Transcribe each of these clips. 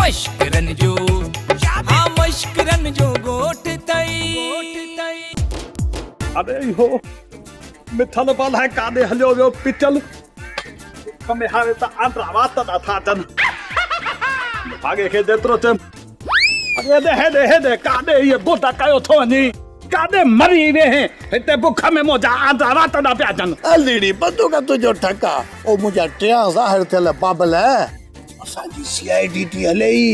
مشڪرن جو ها مشڪرن جو ڳوٺ ٿئي. اڙي اهو مٺل به الائي ڪاڏي هليو ويو پٽل بک ۾ هاڻي ته آنڊرا وات ڏا ٿا اچن ڀاڳي کي جيترو چيم اڙي هيڏي هيڏي هيڏي ڪاڏي هيء گودا ڪيو ٿو وڃين ڪاڏي مري ويهين هتي بک ۾ منهنجا آنڊرا وات ڏا پيا اچن. الڙي بندوق تنهنجو ٺڪ آ او منهنجا ٽيان ظاهر ٿيل بابل. اسان جي سي I D ٿي هلي ئي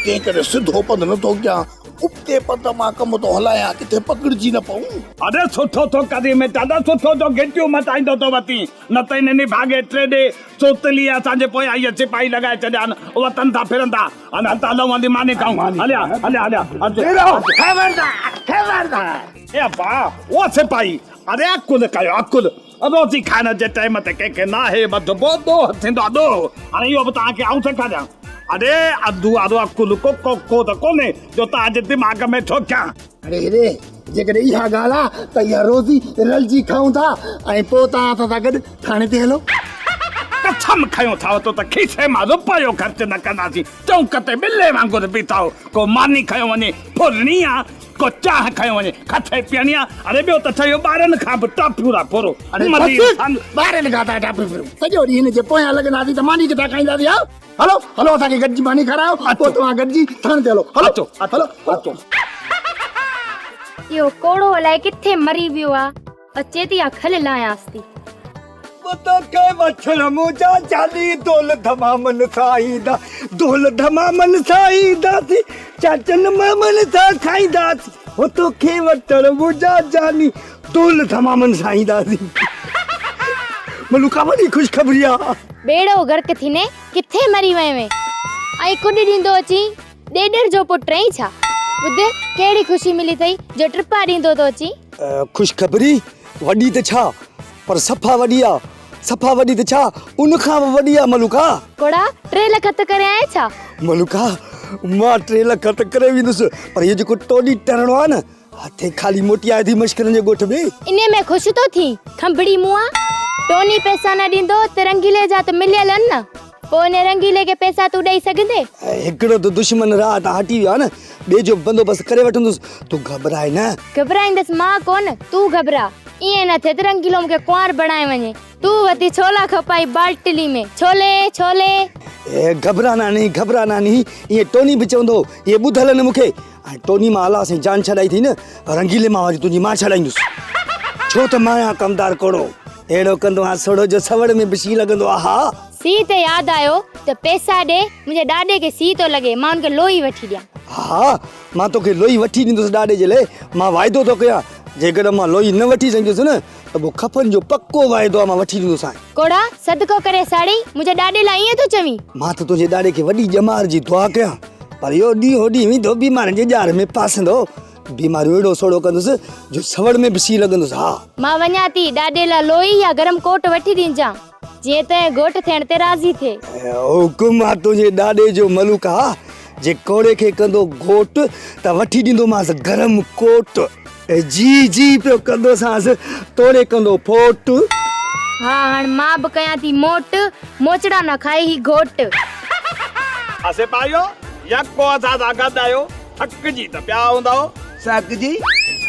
تنهن ڪري سڌو پنڌ نٿو ڪيان ابتي پنڌ مان ڪم ٿو هلايان ڪٿي پڪڙجي نه پئون. اڙي سٺو ٿو ڪرين ۾ دادا سٺو جو گهٽيون مٽائيندو ٿو وتين نه ته ان نڀاڳي ٽيڏي سوتليء اسان جي پويان اهي سپاهي لڳائي ڇڏيا آهن وتن ٿا ڦرندا هل هل ته هلون هلي ماني کائون هليا هليا هليا اچ خبردار خبردار. اي ابا او سپاهي اڙي عقل ڪيو عقل روٽي کائڻ جي ٽائيم تي ڪنهن کي ناهي ٻڌبو، ڏوهه ٿيندو آ ڏوهه. هاڻي اهو به توهان کي آئون سيکاريان. اڙي اڌو وارو عقل ڪو ڪوڪو ته ڪونهي جو توهان جي دماغ ۾ ٺوڪيان. اڙي ري جيڪڏهن اها ڳالهه آ ته اها روزي رلجي کائون ٿا ۽ پوء توهان اسان سان گڏ ٿاڻي تي هلو. قسم کنيو اٿائو ته کيسي مان رپيو خرچ نه ڪنداسين. چونڪ تي ٻلي وانگر بيٺا هو. ڪو ماني کنيو وڃي ڦرڻي آ. ڪو چانهه کنيو وڃي کٿي پيئڻي آ. اڙي ٻيو ته ٺهيو ٻارن کان به ٽافيون ٿا ڦرو. اڙي بس ٻارن کان ٿا ٽافيون ڦرون. سڄو ڏينهن هن جي پويان لڳنداسين ته ماني ڪٿان کائينداسين ها. هلو هلو اسان کي گڏجي ماني کارايو پوء توهان گڏجي ٿاڻي تي هلو. هلو اچو هلو اچو. اهو ڪوڙو الائي ڪٿي مري ويو آ. اچي ٿي يا کل لاهيانس ٿي. توکي وٺڻ منهنجا جاني دول ڌمامن سان ايندا دول ڌمامن سان اينداسين چاچن مامن سان کائينداسين هو توکي وٺڻ منهنجا جاني دول ڌمامن سان اينداسين ملوڪا وڏي خوشخبري آ. ٻيڙو غرق ٿيني ڪٿي مري وئين وين ۽ ڪڏ ڏيندو اچين ڏيڏر جو پٽ آهين ڇا؟ ٻڌ ڪهڙي خوشي ملي اٿئي جو ٽپا ڏيندو ٿو اچين. خوشخبري وڏي ته ڇا پر صفا وڏي آ. صفا وڏي ته ڇا ان کان به وڏي آ ملوڪا. ڪوڙا 3 لک هٿ ڪري آئين ڇا؟ ملوڪا مان 3 لک هٿ ڪري ويندس پر هي جيڪو ٽوڏي ٽرڻو آ نه هٿين خالي موٽي آيو ٿي مشڪرن جي ڳوٺ ۾. انهي ۾ خوش ٿو ٿين کنڀڙي مئا. ٽوني پئسا نه ڏيندو ته رنگيلي جا ته مليل ان نه. پوء انهي رنگيلي کي پئسا تون ڏئي سگهندين؟ هڪڙو ته دشمن راهه تان هٽي ويو آ نه ٻئي جو به بندوبست ڪري وٺندس تون گهٻرائي نه. گهٻرائيندس مان ڪونه تون گهٻراء. ائين نه ٿئي ته رنگيلو مون کي ڪنوار بڻائي وڃي. تون وتي ڇولا کپائي بالٽلي ۾، ڇولي ڇولي. اي گهٻرا ناني گهٻرا ناني ائين ٽوني به چوندو هو اهي ٻڌل آهن مون کي. ۽ ٽوني مان الله سائين جان ڇڏائي ٿي نه رنگيلي مان وري تنهنجي مان ڇڏائيندس ڇو ته مان آهيان ڪمدار ڪوڙو اهڙو ڪندو آهيان سوڙو جو سوڙ ۾ به سين لڳندو آهي ها. سين تي ياد آيو ته پئسا ڏي منهنجي ڏاڏي کي سين ٿو لڳي مان ان کي لوئي وٺي ڏيان. ها مان توکي لوئي وٺي ڏيندس ڏاڏي جي لئي مان واعدو ٿو ڪيان جيڪڏهن مان لوئي نه وٺي سگهيس نه ته پوء کفن جو پڪو واعدو آهي مان وٺي ڏيندوسانء. ڪوڙا صدقو ڪري ساڙي منهنجي ڏاڏي لاء ائين ٿو چوين. مان ته تنهنجي ڏاڏي کي وڏي ڄمار جي دعا ڪيان پر اهو ڏينهون ڏينهن ويندو بيمارين جي ڄار ۾ ڦاسندو. بيماريون اهڙو سوڙهو ڪندس جو سوڙ ۾ به سيء لڳندس ها. مان وڃان ٿي ڏاڏي لاء لوئي يا گرم ڪوٽ وٺي ڏينجان جيئن ته گهوٽ ٿيڻ تي راضي ٿئي. حڪم آ تنهنجي ڏاڏي جو ملوڪ ها جي ڪوڙي کي ڪندو گهوٽ ته وٺي ڏيندومانس گرم ڪوٽ. جي جي پيو ڪندوسانس توڙي ڪندو ڦوٽ. ها هاڻ مان به ڪيان ٿي موٽ، موچڙا نه کائي هي گهوٽ. ها سپاهيو، يڪو اسان سان گڏ آهيو، ٿڪجي ته پيا هوندؤ. ٿڪجي؟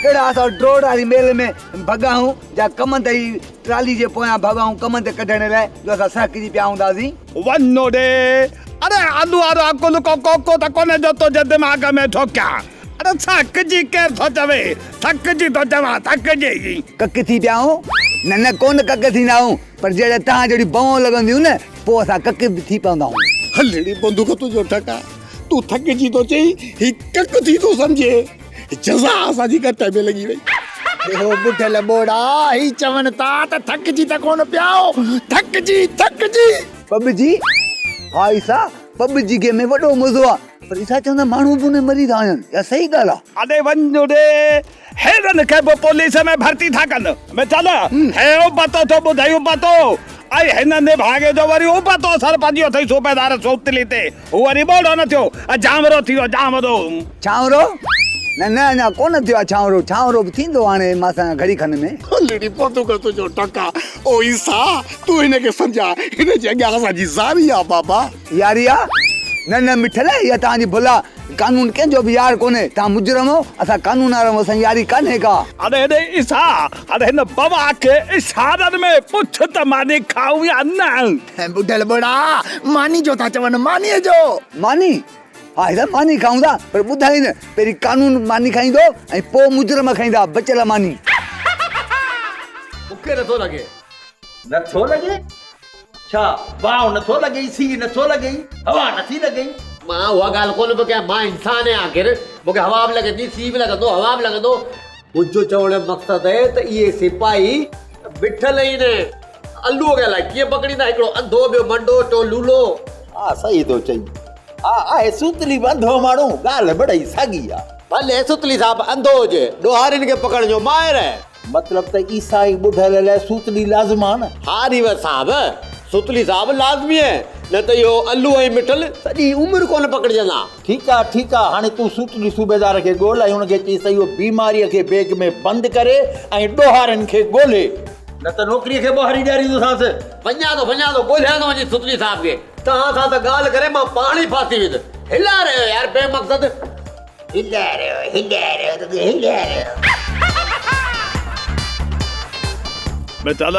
ڪهڙا اسان ڊوڙ واري ميل ۾ ڀڳا آهيون جا ڪمند جي ٽرالي جي پويان ڀڳا آهيون ڪمند ڪڍڻ لاء جو اسان سهڪجي پيا هونداسين. وڃ ڙي، اڙي آلو وارو عقل ڪو ڪوڪو ته ڪونهي جو تنهنجي دماغ ۾ ٺوڪيان. اڙي ٿڪجي ڪير ٿو چوي، ٿڪجي ٿو چوان، ٿڪجي. ڪڪ ٿي پيا آهيون؟ نه نه ڪونه ڪڪ ٿيندا آهيون، پر جڏهن توهان جهڙيون بئون لڳنديون نه پوء اسان ڪڪ به ٿي پوندا آهيون. هل ڙي بندوق تنهنجو ٺڪا، تون ٿڪجي ٿو چئين، هي ڪڪ ٿي ٿو سمجهي. جزا اسان جي ڳٽ ۾ لڳي وئي. اهو ٻڍل ٻوڙا، هي چون ٿا ته ٿڪجي ته ڪونه پيا آهيو، ٿڪجي ٿڪجي. پب جي؟ ها عيسيٰ، پب جي گيم ۾ وڏو مزو آ، پر عيسيٰ چوندا ماڻهو به ان ۾ مري ٿا وڃن، اها صحيح ڳالهه آ؟ اڙي وڃ ڙي، هيرن کي به پوليس ۾ ڀرتي ٿا ڪن. مٺل، هي ابتو ٿو ٻڌئي ابتو، ۽ هن نڀاڳي جو وري ابتو اثر پڄيو اٿئي صوبيدار سوتلي تي. هو وري ٻوڙو نه ٿيو، جانورو ٿي ويو، جانورو. ڇانورو؟ نه نه اڃا ڪونه ٿيو آهي ڇانورو، ڇانورو به ٿيندو هاڻي مان سان گهڙي کن ۾. هلڙي پوء تون تنهنجو ٽڪا. او عيسيٰ تون هن کي سمجهاء، هن جي اڳيان اسان جي زاري آ بابا. ياري آ؟ نه نه مٺل اها توهان جي ڀل آ، قانون ڪنهن جو به يار ڪونهي، توهان مجرم آهيو، اسان قانون وارا آهيون، اسان جي ياري ڪانهي ڪا. اڙي اڙي عيسيٰ، اڙي هن بابا کي اشارن ۾ پڇ ته ماني کائون يا نه؟ ٻڍل ٻوڙا، ماني جو ٿا چون، مانيء جو. ماني؟ ها هي ته ماني کائون ٿا پر ٻڌائين نه پهرين قانون ماني کائيندو ۽ پوء مجرم کائيندا بچيل ماني. مون کي نٿو لڳي. نٿو لڳي؟ ڇا واء نٿو لڳئي، سيء نٿو لڳئي، هوا نٿي لڳئي؟ مان اها ڳالهه ڪونه پيو ڪيان، مان انسان آهيان آخر، مون کي هوا به لڳندي، سيء به لڳندو، هوا به لڳندو. منهنجو چوڻ جو مقصد اهي ته اهي سپاهي بيٺل آهن، الوء کي الائي ڪيئن پڪڙيندا، هڪڙو انڌو، ٻيو منڊو، ٽيون لولو. ها صحيح ٿو چئين. ها آهي سوتلي به انڌو ماڻهو، ڳالهه مڙئي ساڳي آ. ڀلي سوتلي صاحب انڌو هجي، ڏوهارين کي پڪڙڻ جو ماهر آهي. مطلب ته عيسائي ٻڍل لاء سوتلي لازم آ نه؟ ها ريور صاحب، سوتلي صاحب لازمي آهي، نه ته اهو الو ۽ مٺل سڄي عمر ڪونه پڪڙجندا. ٺيڪ آ، ٺيڪ آ، هاڻي تون سوتلي صوبيدار کي ڳول ۽ ان کي چئيس ته اهو بيماريء کي بيگ ۾ بند ڪري ۽ ڏوهارين کي ڳولي. نه ته نوڪريء کي ٻهاري ڏياريندوسانس. وڃان ٿو، وڃان ٿو، ڳوليان ٿو وڃي سوتلي صاحب کي. توهان سان ته ڳالهه ڪري مان پاڻ ئي ڦاسي ويس. هلائي رهيو يار بي مقصد. هلائي رهيو، هلائي رهيو توکي هلائي رهيو. مٺل،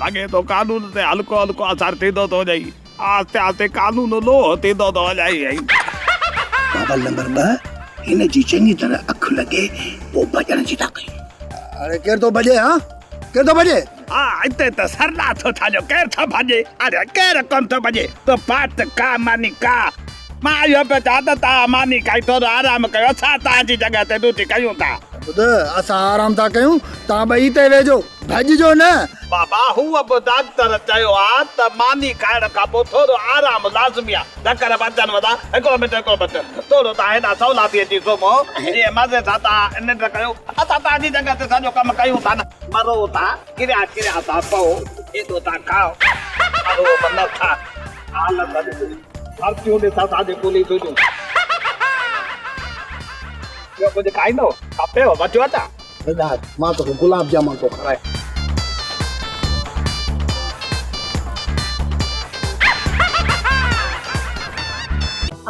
لڳي ٿو قانون تي هلڪو هلڪو اثر ٿيندو ٿو وڃئي. آهستي آهستي قانون لوهه ٿيندو ٿو وڃئي. بابل نمبر 2، هن جي چڱي طرح اک لڳي پوء ڀڄڻ جي ٿا ڪيون. اڙي ڪير ٿو ڀڄي ها؟ ڪير ٿو ڀڄي؟ ها اتي ته سرلا ٿو ڇا جو ڪير ٿو ڀڄي؟ اڙي ڪير ڪونه ٿو ڀڄي، تو پات ڪا ماني ڪا. مان اهو پيو چوان ته توهان ماني کائي ٿورو آرام ڪيو، اسان توهان جي جڳهه تي ڊيوٽي ڪيون ٿا. ٻڌ، اسان آرام ٿا ڪيون، توهان ٻئي هتي ويهجو، ڀڄجو نه. بابا، هونء به ڊاڪٽر چيو آ ته ماني کائڻ کان پوء ٿورو آرام لازمي آ. ڍڪر به اچن وڌا. هڪڙو منٽ، هڪڙو منٽ، ٿورو توهان هيڏانهن سولا ٿي اچي سمهو، جيئن مزي سان توهان ننڊ ڪيو. اسان توهان جي جڳهه تي سڄو ڪم ڪيون ٿا نه. مرو ٿا، ڪريا ڪريا ٿا پئو، ايڏو ٿا کائو، مرو به نه ٿا. حالت ڏس. ڀرتيون ڏس اسان جي پوليس جون. ٻيو ڪجهه کائيندو؟ کپيو وٺيو اچان؟ هيڏانهن اچ، مان توکي گلاب جامن ٿو کارايان.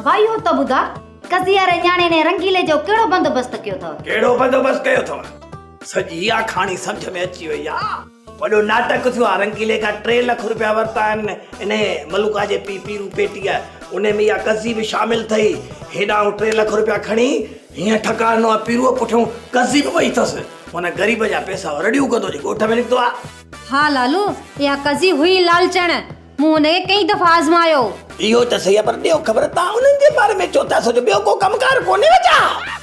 ابا اهو ته ٻڌاء، قضيي واري نياڻي ۽ رنگيلي جو ڪهڙو بندوبست ڪيو اٿئو؟ ڪهڙو بندوبست ڪيو اٿئو؟ سڄي آکاڻي سمجهه ۾ اچي وئي آ. وڏو ناٽڪ ٿيو آ، رنگيلي کان 3 لک روپيا ورتا آهن انهيء ملوڪا جي پيء پيرو پيٽيء، انهيء ۾ اها قضي به شامل ٿئي، هيڏانهن 3 لک روپيا کڻي هيئن ٺڪا ڏنو آ پيروء پٺيون قضي به وئي اٿس، معنيٰ غريب جا پئسا رڙيون ڪندو اچي ڳوٺ ۾ نڪتو آ. ها لالو، اها قضي هئي لالچڻ، مون هن کي ڪئين دفعا آزمايو. اهو ته صحيح آ پر ڏيو خبر توهان انهن جي باري ۾ ڇو ٿا سوچو، ٻيو ڪو ڪم ڪار ڪونهيو ڇا؟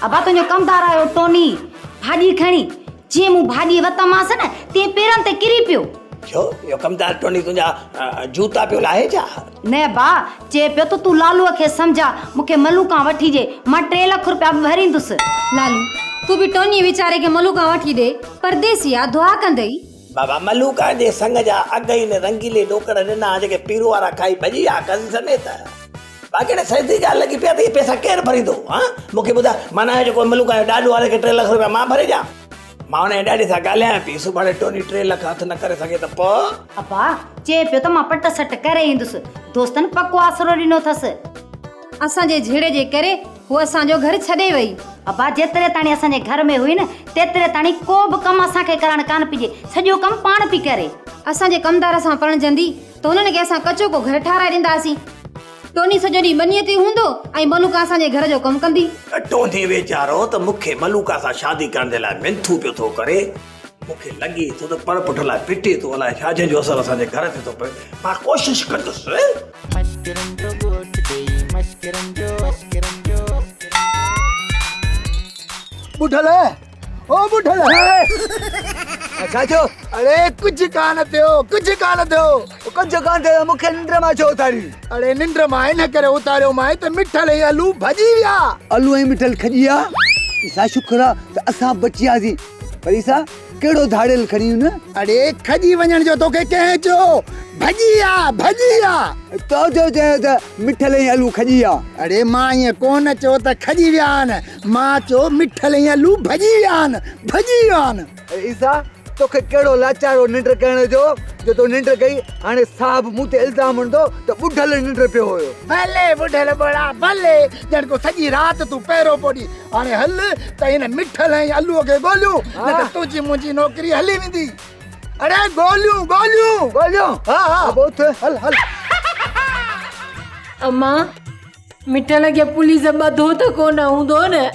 ابا تنهنجو ڪمدار آيو ٽوني، ڀاڄي کڻي، جيئن مون ڀاڄي وتمانس نه، تيئن پيرن تي ڪري پيو. ڇو، اهو ڪمدار ٽوني تنهنجا جوتا پيو لاهي ڇا؟ نه ابا، چئي پيو ته تون لالوء کي سمجهاء، مون کي ملوڪان وٺي ڏي، مان 3 لک روپيا به ڀريندس. لالو، تون به ٽونيء ويچاري کي ملوڪان وٺي ڏي، پرديسي آ، دعا ڪندئي. بابا، ملوڪان جي سڱ جا اڳ ئي هن رنگيلي ڏوڪڙ ڏنا ها، جيڪي پيرو وارا کائي ڀڄي ويا قرض سميت. باقي هاڻي سڌي ڳالهه لڳي پئي آ ته اهي پئسا ڪير ڀريندو؟ هان؟ مون کي ٻڌاء، معنيٰ اهو جيڪو ملوڪان جو ڏاڏو آ، ان کي 3 لک روپيا مان ڀري ڏيان؟ مان ان جي ڏاڏي سان ڳالهايان پئي، سڀاڻي ٽوني 3 لک هٿ نه ڪري سگهي ته پوء؟ ابا، چئي پيو ته مان پٽ سٽ ڪري ايندس. دوستن پڪو آسرو ڏنو اٿس. اسان جي جهيڙي جي ڪري هوء اسان جو گهر ڇڏي وئي. ابا، جيتري تاڻي اسان جي گهر ۾ هئي نه، تيتري تاڻي ڪو به ڪم اسان کي ڪرڻ ڪانه پئي ڏئي. سڄو ڪم پاڻ پئي ڪري. اسان جي ڪمدار سان پرڻجندي ته هنن کي اسان ڪچو ڪو گهر ٺاهرائي ڏينداسين. ٽوني سڄو ڏينهن ٻنيء تي هوندو ۽ ملوڪا اسان جي گهر جو ڪم ڪندي. ٽوني ويچارو ته مون کي ملوڪا سان شادي ڪرڻ جي لاء منٿون پيو ٿو ڪري. مون کي لڳي ٿو ته پڙ پٺ لاء پٽي ٿو، الائي ڇا جنهن جو اثر اسان جي گهر تي ٿو پوي. مان ڪوشش ڪندس. ٻڍل او ٻڍل. ڇا ٿيو؟ اڙي ڪجهه ڪانه ٿيو، ڪجهه ڪانه ٿيو. ڪجهه ڪانه ٿيو، مون کي ننڊ مان ڇو اٿاريئي؟ اڙي ننڊ مان ان ڪري اٿاريومانء ته مٺل ۽ الو ڀڄي ويا. الو ۽ مٺل کڄي ويا؟ عيسيٰ شڪر آ ته اسان بچي وياسين. پر عيسيٰ ڪهڙو ڌاڙيل کڻي ويون؟ اڙي کڄي وڃڻ جو توکي ڪنهن چيو؟ ڀڄي آ، ڀڄي آ. تو جو چيو ته مٺل ۽ الو کڄي ويا. اڙي مان ائين ڪونه چيو ته کڄي ويا آهن، مان چيو مٺل ۽ الو ڀڄي ويا آهن، ڀڄي ويا آهن. اڙي عيسيٰ توکي ڪهڙو لاچارو ننڊ ڪرڻ جو، جو تو ننڊ ڪئي، هاڻي صاحب مون تي الزام هڻندو ته ٻڍل ننڊ پيو هيو. ڀلي ٻڍل ٻوڙا ڀلي، ڄڻ ڪو سڄي رات تون پهرو پيو ڏين. هاڻي هل ته هن مٺل ۽ الوء کي ڳوليون، نه ته تنهنجي منهنجي نوڪري هلي ويندي. اڙي ڳوليون ڳوليون. ڳوليون؟ ها ها. ابو اٿ هل هل. امان، مٺل کي پوليس ٻڌو ته ڪونه هوندو نه؟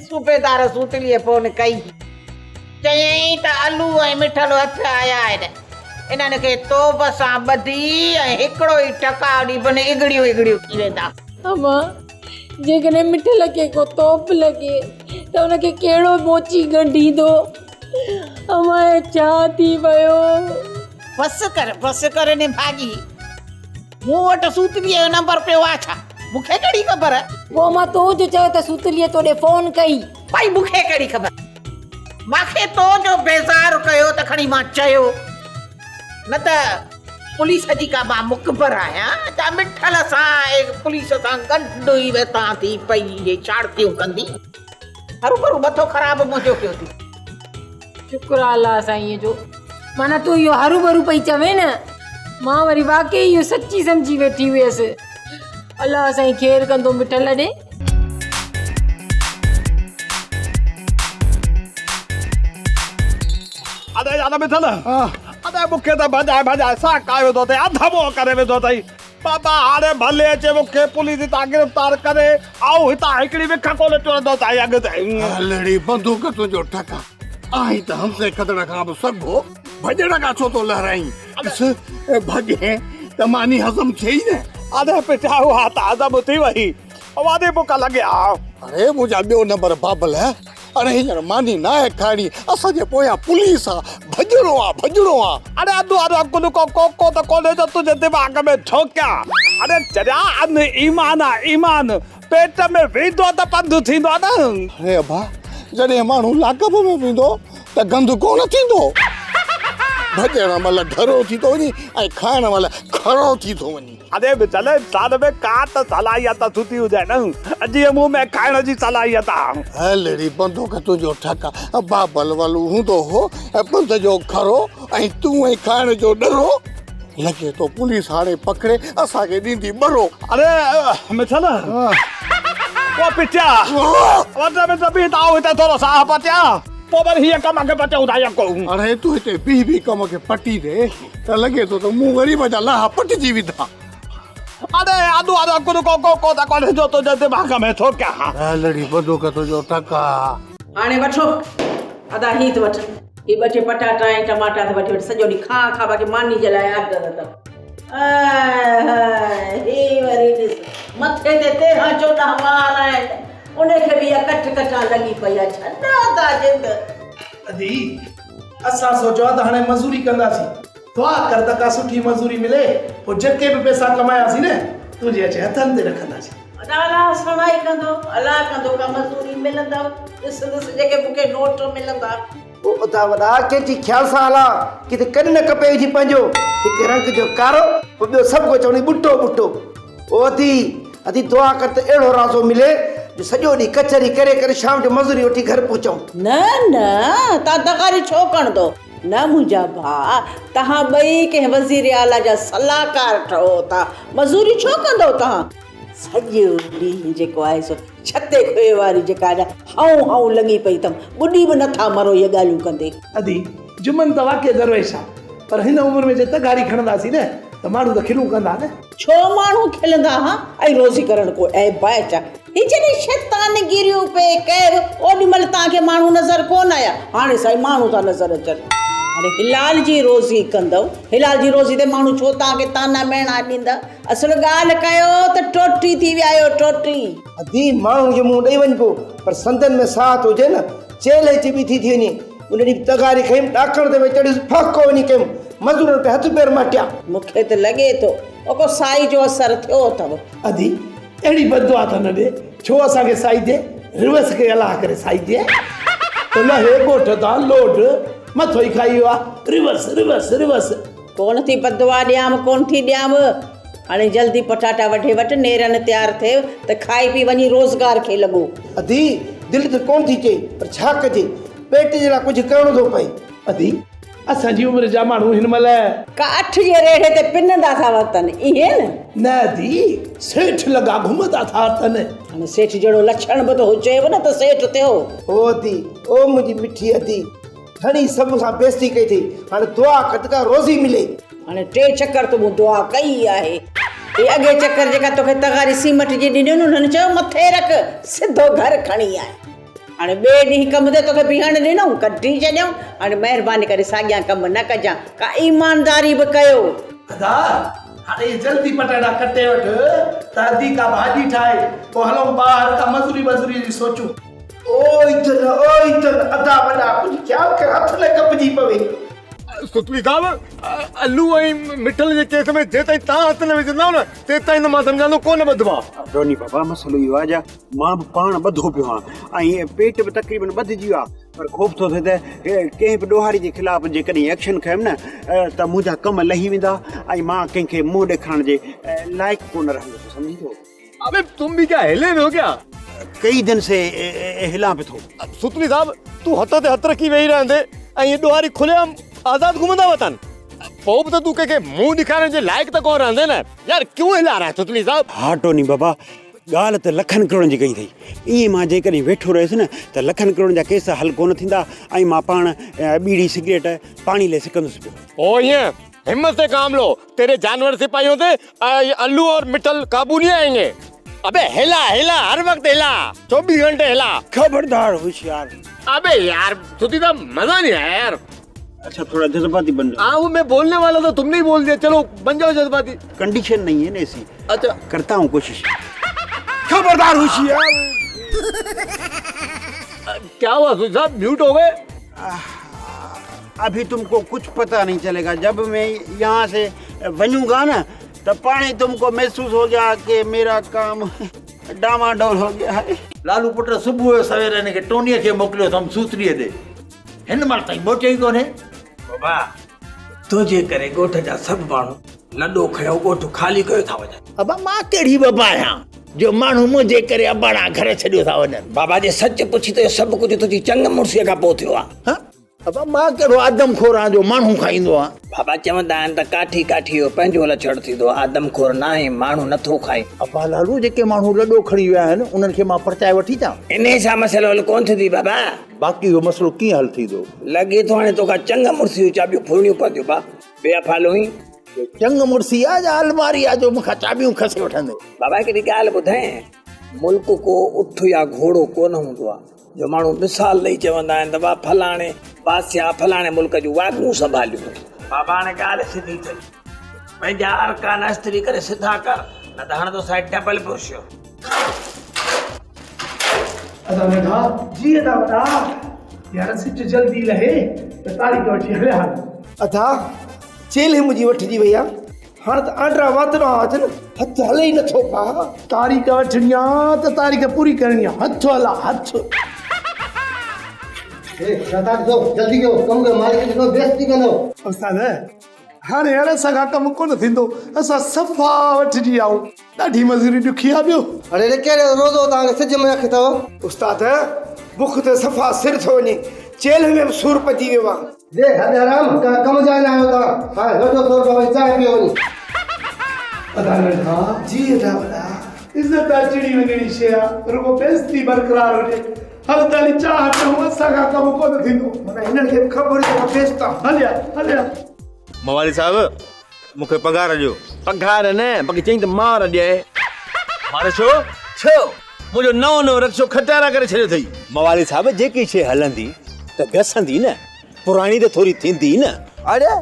صوبيدار سوتليء فون ڪئي. چيائين ته الو ۽ مٺل هٿ آيا آهن. انهن کي توب سان ٻڌي ۽ هڪڙو ئي ٺڪاء ڏبن اگڙيون اگڙيون ٿي ويندا. امان، جيڪڏهن مٺل کي ڪو توب لڳي ته ان کي ڪهڙو موچي ڳنڍيندو؟ امان هي ڇا ٿي ويو؟ بس ڪر، بس ڪر نڀاڳي. مون وٽ سوتليء جو نمبر پيو آ ڇا؟ مون کي ڪهڙي خبر؟ پوء مان تو جو چيو ته سوتليء توڏي فون ڪئي. ڀائي مون کي ڪهڙي خبر؟ مان کي تو جو بيزار ڪيو ته کڻي مان چيو، نه ته پوليس جي ڪا مان مخبر آهيان جا مٺل سان ۽ پوليس سان ڳنڍ ئي وتان ٿي پئي اهي ڇاڙتيون ڪندي. هروڀرو مٿو خراب منهنجو ڪيو ٿي. شڪر آ الله سائينء جو. معنيٰ تون اهو هروڀرو پئي چوين نه، مان وري واقعي اهو سچي سمجهي ويٺي هيس. الله سائين خير ڪندو مٺل ڏي. اڙي يار مٺل، اڙي مون کي ته ڀڄائي ڀڄائي ساهه ڪاهي وڌو اٿئي، اڌ مئو ڪري وڌو اٿئي. بابا هاڻي ڀلي اچي مون کي پوليس هتان گرفتار ڪري، آئون هتان هڪڙي وک ڪونه چرندس ۽ اڳتي. هلڙي بندوق تنهنجو ٺڪا، آهين ته حمزي کدڙ کان به سگهو، ڀڄڻ کان ڇو ٿو لهرائين؟ ڏس ڀڳين ته ماني هضم ٿئي نه. اڙي پٽيا اها ته هضم ٿي وئي، وڏي بک لڳي آ. اڙي منهنجا ٻيو نمبر بابل، اڙي هينئر ماني ناهي کائڻي، اسان جي پويان پوليس آ، ڀڄڻو آ، ڀڄڻو آ. اڙي اڌو اڌو عقل ڪو ڪوڪو ته ڪونهي جو تنهنجي دماغ ۾ ٺوڪيان. اڙي چريا ان ايمان آ ايمان، پيٽ ۾ ويندو ته پنڌ ٿيندو نه. اڙي ابا، جڏهن ماڻهو لاڪپ ۾ ويندو ته گند ڪونه ٿيندو. ڀڄڻ مهل ڍرو ٿي ٿو وڃي ۽ کائڻ مهل کرو ٿي ٿو وڃي. اڙي وچل انسان ۾ ڪا ته صلاحيت سٺي هجي نه، جيئن مون ۾ کائڻ جي صلاحيت آ. هلڙي بندوق تنهنجو ٺڪ آ، بابل ولو هوندو هو پنڌ جو کرو ۽ تون ۽ کائڻ جو ڏرو. لڳي ٿو پوليس هاڻي پڪڙي اسان کي ڏيندي ٻرو. اڙي مٺل او پٽيا وٺ مٺ بيهه ته آئون هتي ٿورو ساهه پٽيان پوء وري هيء ڪم کي پٽيون ٿا يڪو. اڙي تون هتي بيهه بيهه ڪم کي پٽي ڏي ته لڳي ٿو ته مون غريب جا لاها پٽجي ويندا. اڙي آدو آدو ڪن ڪو ڪو ڪو ته ڪونهي جو تنهنجي دماغ ۾ ٿو ڪيان. هلڙي بندوق تنهنجو ٽڪا. هاڻي وٺو ادا هي ته وٺ هي ٻه ٽي پٽاٽا ۽ ٽماٽا ته وٺي وٺ سڄو ڏينهن کان کان باقي ماني جي لاء آرڊر اٿم. آء هاء هي وري ڏس مٿي تي 13 14 وار آهن ان کي به اها ڪٽ ڪٽان لڳي پئي آهي ڇڏ ادا جند. ادي اسان سوچيو آهي ته هاڻي مزوري ڪنداسين. دعا ڪر ته ڪا سٺي مزوري ملي، پوء جيڪي به پئسا ڪماياسين نه، تنهنجي اچي هٿن تي رکنداسين. ادا الله سڻائي ڪندو، الله ڪندو ڪا مزوري ملندم، ڏسندس جيڪي مون کي نوٽ ملندا. او ادا وڏا ڪيچي خيال سان هلان، ڪٿي ڪن نه ڪپي وجهي پنهنجو، هڪ رنگ جو ڪارو، پوء ٻيو سڀ ڪو چوندي ٻٽو ٻٽو. او ادي، ادي دعا ڪر ته اهڙو رازو ملي جو سڄو ڏينهن ڪچهري ڪري ڪري شام جو مزوري وٺي گهر پهچون. نه نه، تان دغاري ڇو کڻندو؟ نه منهنجا ڀاء، توهان ٻئي ڪنهن وزير اعليٰ جا صلاحڪار ٺهو ٿا، مزوري ڇو ڪندؤ توهان؟ سڄو ڏينهن جيڪو آهي سو ڇتي کوهي واري جيڪا اڃا هائون هائون لڳي پئي اٿم، ٻڏي به نٿا مرو اهي ڳالهيون ڪندي. ادي، جمن ته واقعي درويش آ، پر هن عمر ۾ جي تغاري کڻنداسين نه ته ماڻهو ته کلون ڪندا نه. ڇو ماڻهو کلندا ها ۽ روزي ڪرڻ ڪو عيب آهي ڇا؟ هي جڏهن شيطان گيريون پئي ڪيو اوڏي مهل توهان کي ماڻهو نظر ڪونه آيا، هاڻي سائين ماڻهو ٿا نظر اچن. هاڻي حلال جي روزي ڪندؤ، حلال جي روزي تي ماڻهو ڇو توهان کي طعنا مهڻا ڏيندا؟ اصل ڳالهه ڪيو ته ٽوٽي ٿي ويا آهيو ٽوٽي. ادي ماڻهن کي منهن ڏئي وڃبو پر سندن ۾ ساهه ته هجي نه، چيلهه چٻي ٿي ٿي وڃي. ان ڏينهن به تغاري کنيم، ڏاڪڻ تي وئي چڙهيس، ڦهڪو وڃي ڪيم، مزورن تي هٿ پير مهٽيا. مون کي ته لڳي ٿو ڪو سائي جو اثر ٿيو اٿو. ادي اهڙي بددعا ته نه ڏي، ڇو اسان کي سائي ٿئي، ريورس کي الله ڪري سائي ٿئي. ته لهي ڳوٺ تان لوڊ، مٿو ئي کائي ويو آ، ريورس، ريورس، ريورس. ڪونه ٿي بددعا ڏيانو، ڪونه ٿي ڏيانو. هاڻي جلدي پٽاٽا وڍي وٺ، نيرن تيار ٿئي ته کائي پي وڃي روزگار کي لڳو. ادي، دل ته ڪونه ٿي چئي، پر ڇا ڪجي، پيٽ جي لاء ڪجهه ڪرڻو ٿو پئي. ادي، اسان جي عمر جا ماڻهو هن مهل. ڪا اٺ جي ريڙهي تي پنندا ٿا وتن، ائين نه؟ نه ادي، سيٺ لڳا گهمندا ٿا وتن. هاڻي سيٺ جهڙو لڇڻ به ته هجيو نه ته سيٺ ٿيو. او ادي، او منهنجي مٺي ادي، گهڻي سڀ سان بيستي ڪئي اٿئي، هاڻي دعا ڪر ته ڪا روزي ملي. هاڻي ٽي چڪر تو مون دعا ڪئي آهي. هي اڳئين چڪر جيڪا توکي تغاري سيمٽ جي ڏني هن، هنن چيو مٿي رک، سڌو گهر کڻي آء. هاڻي ٻئي ڏينهن ڪم تي توکي بيهڻ ڏنئون، ڪڍي ڇڏيائون. هاڻي مهرباني ڪري ساڳيان ڪم نه ڪجان، ڪا ايمانداري به ڪيو. ادا، هاڻي اهي جلدي پٽاٽا ڪٽي وٺ ته ادي ڪا ڀاڄي ٺاهي، پوء هلون ٻاهر ڪا مزوري بزوري جي سوچون. او اٿن، او اٿن، ادا وڏا، ڪجهه خيال ڪر، هٿ نه ڪپجي پوي. ستلي صاحب، الو ۽ مٺل جي ڪيس ۾ جيستائين توهان هٿ نه وجهندؤ نه، تيستائين ته مان سمجهان ٿو ڪو نه ٻڌبا. ٽوني بابا، مسئلو اهو آهي جا مان به پاڻ ٻڌو پيو آهيان ۽ پيٽ به تقريبن ٻڌجي ويو آهي پر خوف ٿو ٿئي ته ڪنهن به ڏوهاري جي خلاف جيڪڏهن ايڪشن کنيم نه ته منهنجا ڪم لهي ويندا ۽ مان ڪنهن کي منهن ڏيکارڻ جي لائق ڪو نه رهندس سمجهين ٿو. ابي تم به ڪيا هلي ويو ڪيا؟ ڪئي دن سي هلان پيو ٿو. ستلي صاحب تون هٿ تي هٿ رکي ويهي رهندي ۽ اهي ڏوهاري کلي عام آزاد گهمندا وتن پوء به ته تون ڪنهن کي منهن ڏيکارڻ جي لائق ته ڪونه رهندين نه يار ڪيون هلا رها ستلي صاحب. ها ٽوني بابا ڳالهه ته لکن ڪروڙن جي ڪئي اٿئي. ائين مان جيڪڏهن ويٺو رهيس نه ته لکن ڪروڙن جا ڪيس حل ڪونه ٿيندا ۽ مان پاڻ ٻيڙي سگريٽ پاڻي لئي سڪندس پيو. او ائين همت سي ڪام لو تيري جانور سپاهيون تي الو اور مٺل قابو نهين آئين گي. ابي هلا هلا هر وقت هلا 24 گهنٽي هلا. خبردار هوشيار. ابي يار سڌي صاحب مزا نهين آيا يار. اچھا ٿوڙا جذباتي بن جاؤ. ها وو مين بولني والا ٿا تم ني هي بول ديا چلو بن جاؤ جذباتي. ڪنڊيشن نهين هي نه ايسي. اچھا. ڪرتا هون ڪوشش. خبردار هوشيار. ڪيا هوا سڌي صاحب ميوٽ هو گئي. اڀي تم ڪو ڪڇ پتا نهين چلي گا جب مين يهان سي ونيون گا نه ته پاڻي تم ڪو محسوس هو گيا ڪي ميرا ڪام ڊانواڊول هو گيا هي. لالو پٽ صبح جو سوير هن کي ٽونيء کي موڪليو اٿم سوتريء ڏي. هن مهل تائين موٽيو ئي ڪونهي. بابا، تنهنجي ڪري ڳوٺ جا سڀ ماڻهو لڏو کنيو ڳوٺ خالي ڪيو ٿا وڃن. ابا، مان ڪهڙي وبا آهيان جو ماڻهو منهنجي ڪري اباڻا گهر ڇڏيو ٿا وڃن. بابا، جي سچ پڇين ته اهو سڀ ڪجهه تنهنجي چڱ مڙسيء کان پوء ٿيو آهي. ها؟ ابا، مان ڪهڙو آدم خور آهيان جو ماڻهو کائيندو آهيان. بابا، چوندا آهن ته ڪاٺي ڪاٺيء جو پنهنجو لڇڻ ٿيندو آهي. آدم خور ناهين، ماڻهو نٿو کائين. ابا لالو، جيڪي ماڻهو لڏو کڻي ويا آهن، انهن کي مان پرچائي وٺي اچان. انهيء سان مسئلو حل ڪونه ٿيندي بابا. باقي اهو مسئلو ڪيئن حل ٿيندو؟ لڳي ٿو هاڻي توکان چڱ مڙسي جون چاٻيون ڦرڻيون پونديون با. بي افعال هئين. چڱ مڙسي آ يا الماري آ جو مون کان چاٻيون کسي وٺندي؟ بابا هڪڙي ڳالهه ٻڌائين، ملڪ ڪو اٺ يا گهوڙو ڪونه هوندو آ جو ماڻهو مثال ڏئي چوندا آهن ته وا فلاڻي بادشاهه فلاڻي ملڪ جون واڳون سنڀاليون. بابا هاڻي ڳالهه سڌي ٿئي. پنهنجا ارڪان استري ڪري سڌا ڪر نه ته هڻندو سائين ڊبل برش. ادا ننڍا. جي ادا وڏا. يار سج جلدي لهي ته تاريخ وٺي هليا هلون. ادا چيلهه منهنجي وٺجي وئي آ هاڻ ته آنڊرا وات ڏانهن اچن هٿ هلي ئي نٿو پا. تاريخ وٺڻي آ ته تاريخ پوري ڪرڻي آ هٿ هلا هٿ. اي ڇا ٿا ڏسو جلدي ڪيو ڪم ڪيو مالڪ ڏسندو بيعزتي ڪندو. استاد هاڻي هاڻي اسان کان ڪم ڪونه ٿيندو، اسان صفا وٺجي آئون، ڏاڍي مزوري ڏکي آ ٻيو. اڙي ري ڪهڙي روزو توهان کي سج ۾ اک اٿو. استاد بک ته صفا سر ٿو وڃي، چيلهه ۾ به سور پئجي ويو آ. ڏي هڏ حرام ڪنهن ڪم جا نه آهيو توهان، هاڻي وٺو سو رپيا وڃي چانهه پيئو وڃي. ادا ننڍا. جي ادا وڏا. عزت اچڻي وڃڻي شيء آ، رڳو بيعزتي برقرار هجي. هل ته هلي چانهه پيئون، اسان کان ڪم ڪونه ٿيندو. معنيٰ هنن کي به خبر هئي ته مان بيعزت آهيان. هليا هليا. موالي صاحب مون کي پگهار ڏيو. پگهار نه بلڪه چئين ته مار ڏيانء. مار ڇو؟ ڇو؟ منهنجو نئون نئون رڪشو کٽارا ڪري ڇڏيو اٿئي. موالي صاحب جيڪي شيء هلندي ته گسندي نه، پراڻي ته ٿوري ٿيندي نه. اڙي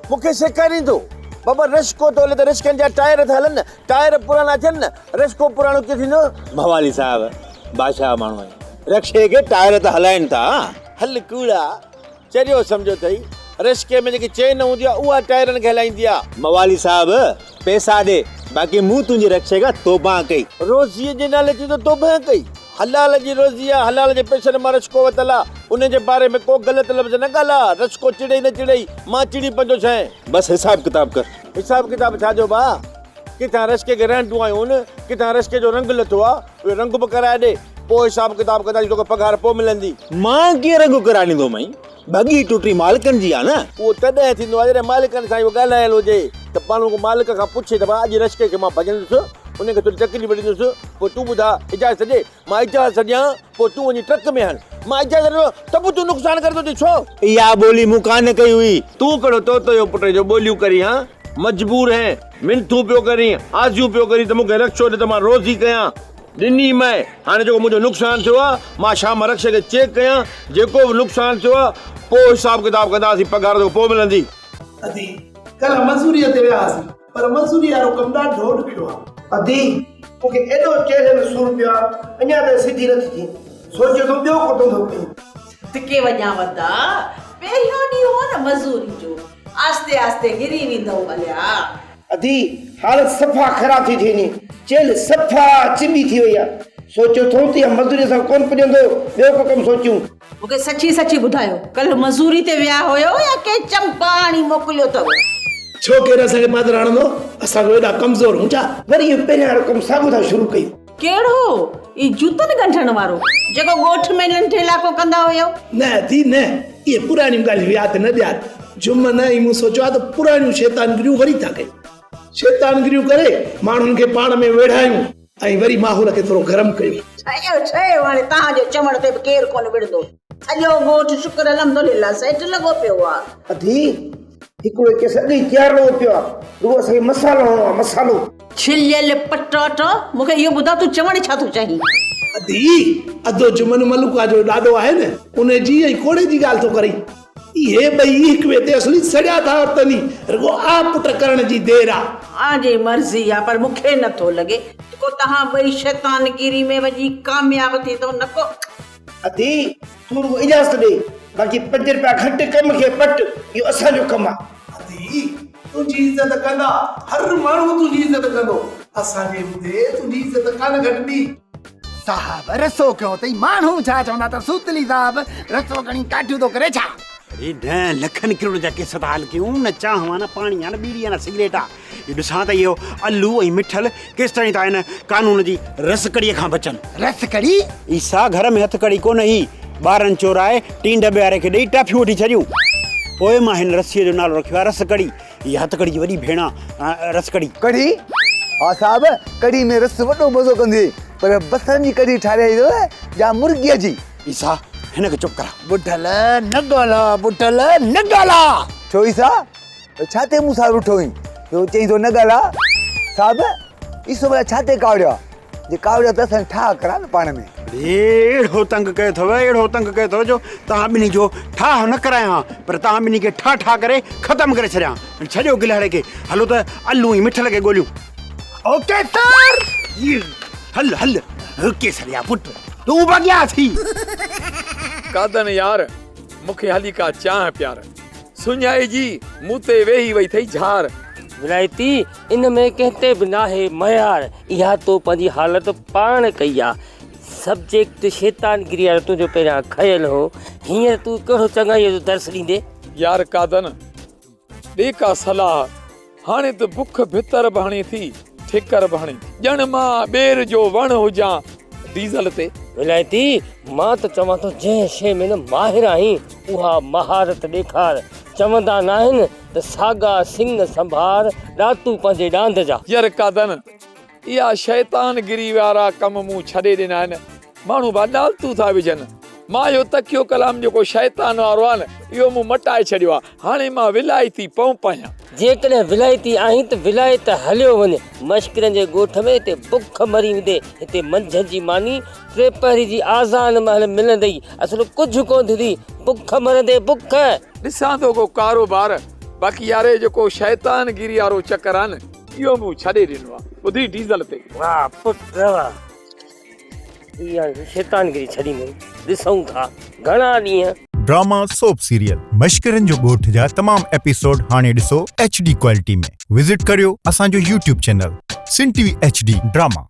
مون کي سيکاريندو. بابا رشڪو ٿو هلي ته رشڪن جا ٽائر ٿا هلن نه، ٽائر پراڻا ٿين نه، رشڪو پراڻو ڪيئن ٿيندو؟ موالي صاحب بادشاهه ماڻهو آهين، رڪشي کي ٽائر ته هلائين ٿا. هل ڪوڙا، چريو سمجهيو اٿئي، رشڪي ۾ جيڪي چين هوندي آهي اها ٽائرن کي هلائيندي آهي. موالي صاحب پئسا ڏي، باقي مون تنهنجي رڪشي کان توبهه ڪئي. روزيء جي نالي تي تو توبهه ڪئي؟ حلال جي روزي آ، حلال جي پئسن مان رشڪو ورتل آ، ان جي باري ۾ ڪو غلط لفظ نه ڳالهاء، رشڪو چڙئي نه چڙئي، مان چڙي پوندو سين. بس حساب ڪتاب ڪر. حساب ڪتاب ڇا جو ڀاء؟ ڪٿان رشڪي کي رهنڊون آيون هن، ڪٿان رشڪي جو رنگ لٿو آ، اهو رنگ به ڪرائي ڏي، پوء حساب ڪتاب ڪنداسين، توکي پگهار پوء ملندي. مان ڪيئن رنگ ڪرائي ڏيندومئين؟ ڀڳي ٽٽي مالڪن جي آ نه. اهو تڏهن ٿيندو آ جڏهن مالڪن سان اهو ڳالهايل هجي ته پاڻ اهو مالڪ کان پڇي ته ڀاء اڄ رشڪي کي مان ڀڄندس، ان کي ٿوري تڪليف ڏيندس، پوء تون ٻڌاء اجازت ڏي، مان اجازت ڏيان پوء تون وڃي ٽرڪ ۾ هڻ، مان اجازت ڏنو ته به تون نقصان ڪري ٿو ڏين ڇو؟ اها ٻولي مون ڪانه ڪئي هئي. تون ڪهڙو طوطو جو پٽ جو ٻوليون ڪرين ها، مجبور هين، منٿون پيو ڪرين، آزيون پيو ڪرين ته مون کي رڪشو ڏي ته مان روزي ڪيان. ڏني مئي، هاڻي جيڪو منهنجو نقصان ٿيو آهي، مان شام رڪشي کي چيڪ ڪيان، جيڪو به نقصان ٿيو آهي، پوء حساب ڪتاب ڪنداسين، پگهار توکي پوء ملندي. ادي، ڪلهه مزوريء تي ويا هئاسين، پر مزوريء وارو ڪم ڏاڍو ڏکيو آهي. ادي، مون کي ايڏو چهري ۾ سور پيو آهي، اڃا تائين سڌي نٿي ٿئي. سوچيو اٿم ٻيو ڪو ڌنڌو ڪيون. ٿڪي وڃان ودا، پهريون ڏينهن هو نه مزوري جو، آهستي آهستي هري ويندؤ هليا. ادي، حالت صفا خراب ٿي ٿي وڃي. چيلهه صفا چٻي ٿي وئي آ. سوچيو اٿئون ته اها مزوريء سان ڪونه پڄندو، ٻيو ڪو ڪم سوچيون. مون کي سچي سچي ٻڌايو، ڪلهه مزوري تي ويا هيو يا ڪنهن چمپا آڻي موڪليو اٿو؟ ڇو ڪير اسان کي پادر هڻندو؟ اسان ڪو ايڏا ڪمزور هون ڇا؟ وري اهو پهريان وارو ڪم ساڳيو ٿا شروع ڪيون. ڪهڙو؟ اهي جوتن ڳنڍڻ وارو، جيڪو ڳوٺ ۾ ننڍي لاڪو ڪندا هيو؟ نه ادي نه، اهي پراڻيون ڳالهيون ياد نه ڏيار. جمن ۽ مون سوچيو آهي ته پراڻيون شيطانگريون وري ٿا ڪيون. شيطانگريون ڪري ماڻهن کي پاڻ ۾ ويڙهايون ۽ وري ماحول کي ٿورو گرم ڪيون. ٺهيو ٺهيو هاڻي توهان جي چوڻ تي به ڪير ڪونه وڙهندو. سڄو ڳوٺ شڪر الحمدلله سيٽ لڳو پيو آ. ادي، هڪڙو ڪيس اڳ ئي تيار لڳو پيو آ، رڳو اسان کي مصالحو هڻڻو آ، مصالحو. ڇليل پٽاٽا، مون کي اهو ٻڌاء تون چوڻ ڇا ٿو چاهين؟ ادي، ادو جمن ملوڪا جو ڏاڏو آهي نه، ان جي ۽ ڪوڙي جي ڳالهه ٿو ڪرين. اهي ٻئي هڪ ٻئي تي اصلي سڙيا ٿا وتن، رڳو آ پٽ ڪرڻ جي دير آ. اوهان جي مرضي آ، پر مون کي نه ٿو لڳي ته ڪو توهان ٻئي شيطانگيري ۾ وڃي ڪامياب ٿيندؤ، نه ڪو. ادي، تون رڳو اجازت ڏي، باقي پنج رپيا گهٽ ڪم کي پٽ، اهو اسان جو ڪم آ. ادي، تنهنجي عزت ڪندا، هر ماڻهو تنهنجي عزت ڪندو، اسان جي هوندي تنهنجي عزت ڪانه گهٽبي. صاحب، رسو کنيو اٿئي، ماڻهو ڇا چوندا ته سوتلي صاحب رسو کڻي ڪاٺيون ٿو ڪري ڇا؟ اڙي نه لکن ڪروڙن جا ڪيس ٿا حل ڪيون، نه چانهه آ نه پاڻي آ نه ٻيڙي آ نه سگريٽ آ. اهو ڏسان ته اهو الو ۽ مٺل ڪيستائين ٿا هن قانون جي رس ڪڙيء کان بچن. رس ڪڙي؟ عيسيٰ گهر ۾ هٿ ڪڙي ڪونه هئي. ٻارن چورائي ٽين ڊٻي واري کي ڏئي ٽافيون وٺي ڇڏيون. پوء مان هن رسيء جو نالو رکيو آهي رس ڪڙي. هيء هٿ ڪڙي جي وڏي ڀيڻ آ رس ڪڙي. ڪڙهي؟ ها صاحب، ڪڙهي ۾ رس وڏو مزو ڪندي هئي، پر بصرن جي ڪڙهي ٺاهرائي اٿو يا مرغيء جي؟ عيسيٰ، هن کي چپ ڪراء. ٻڍل، نه ڳالهاء ٻڍل، نه ڳالهاء. ڇو عيسيٰ؟ ڇا تي مون سان روٺو آهين جو چئين ٿو نه ڳالهاء؟ صاحب، عيسو ڀلا ڇا تي ڪاوڙيو آ؟ جي ڪاوڙيو ته اسان ٺاهه ڪرا نه پاڻ ۾. اهڙو تنگ ڪيو اٿو، اهڙو تنگ ڪيو اٿو جو توهان ٻنهي جو ٺاهه نه ڪرايان ها، پر توهان ٻنهي کي ٺاهه ٺاهه ڪري ختم ڪري ڇڏيان. ڇڏيو گلهڙي کي، هلو ته الو ۽ مٺل کي ڳوليون. Okay sir. هل هل، ڪيسريا پٽ، تون به اڳيان ٿي. قادن يار، مون کي هلي ڪا چانهه پيار. سڃائي جي مون تي ويهي وئي ٿئي جھار. ولايتي، ان ۾ ڪنهن تي به ناهي ميار. اها تو پنهنجي حالت پاڻ ڪئي آ. سبجيڪٽ شيطانگيري وارو تنهنجو پهريان کنيل هو، هينئر تون ڪهڙو چڱائيء جو درس ڏيندين؟ يار قادن، ڏي ڪا صلاح، هاڻي ته بک ڀتر به هڻي ٿي، ٺيڪر به هڻي ٿي. ڄڻ مان ٻير جو وڻ هجان ڊيزل تي. ولايتي، مان ته چوان ٿو جنهن شيء ۾ نه ماهر آهين، اها مهارت ڏيکار. چوندا ناهن ته ساڳا سڱ سنڀار، ڏاتو پنهنجي ڏاند جا. ير قادن، اها شيطان گري وارا ڪم مون ڇڏي ڏنا آهن. ماڻهو ڀا ڏالتون ٿا وجهن. مان اهو تڪيو ڪلام جيڪو شيطان وارو آهي نه، اهو مون مٽائي ڇڏيو آهي. هاڻي مان ولايتي پئون آهيان. جيڪڏهن ولايتي آهين ته ولايت هليو وڃ. مشڪرن جي ڳوٺ ۾ هتي بک مري ويندي. هتي منجهند جي ماني ٽيپهري جي آذان مهل ملندئي. اصل ڪجهه ڪونه ٿيندي. بک مرندي بک. ڏسان ٿو ڪو ڪاروبار. باقي يار هي جيڪو شيطان گيري وارو چڪر آهي نه، اهو مون ڇڏي ڏنو آهي. ٻڌي ڊيزل تي. واهه پٽ واهه. اها شيطانگري ڇڏيندو ڏسون ٿا گهڻا ڏينهن. ڊراما سوپ سيريل مشڪرن جو ڳوٺ جا تمام ايپيسوڊ هاڻي ڏسو ايڇ ڊي ڪوالٽي ۾ وزٽ ڪريو اسان جو YouTube channel Sindh T V H D drama.